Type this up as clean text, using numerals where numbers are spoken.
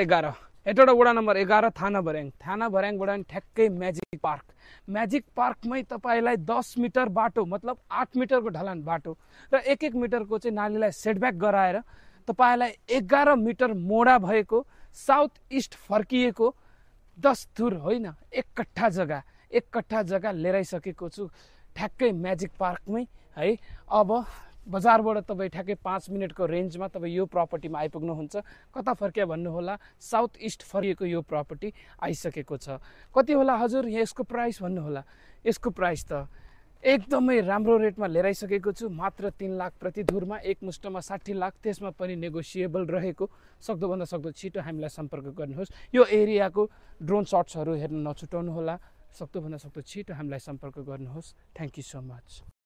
11 हेटौडा वडा नम्बर 11 थाना भर्याङबाट ठ्याक्कै म्याजिक पार्कमै तपाईलाई 10 मिटर बाटो मतलब 8 मिटरको ढलान बाटो र 1-1 मिटरको चाहिँ नालीलाई सेटब्याक गराएर तपाईलाई 11 मिटर मोडा भएको साउथ इस्ट फर्किएको 10 धुर होइन एक कट्ठा जग्गा लिएर आइसकेको छु ठ्याक्कै म्याजिक पार्कमै है। अब बजारबाट तपाईँ ठ्याक्कै 5 मिनटको रेन्जमा तपाईँ यो प्रपर्टीमा आइपुग्नुहुन्छ। कता फर्किया भन्नु होला, साउथ इस्ट फर्किएको यो प्रपर्टी आइसकेको छ। कति होला हजुर यसको प्राइस भन्नु होला। यसको प्राइस त एकदमै राम्रो रेटमा लिएर आइसकेको छु, मात्र 3 लाख प्रति धुरमा, एक मुष्टमा 60 लाख, त्यसमा पनि नेगोसिएबल रहेको। सक्दोभन्दा सक्दो छिटो हामीलाई सम्पर्क गर्नुहोस्। यो एरियाको ड्रोन शट्सहरू हेर्न नछुटाउनु होला। सक्दोभन्दा सक्दो छिटो हामीलाई सम्पर्क गर्नुहोस्। Thank you so much.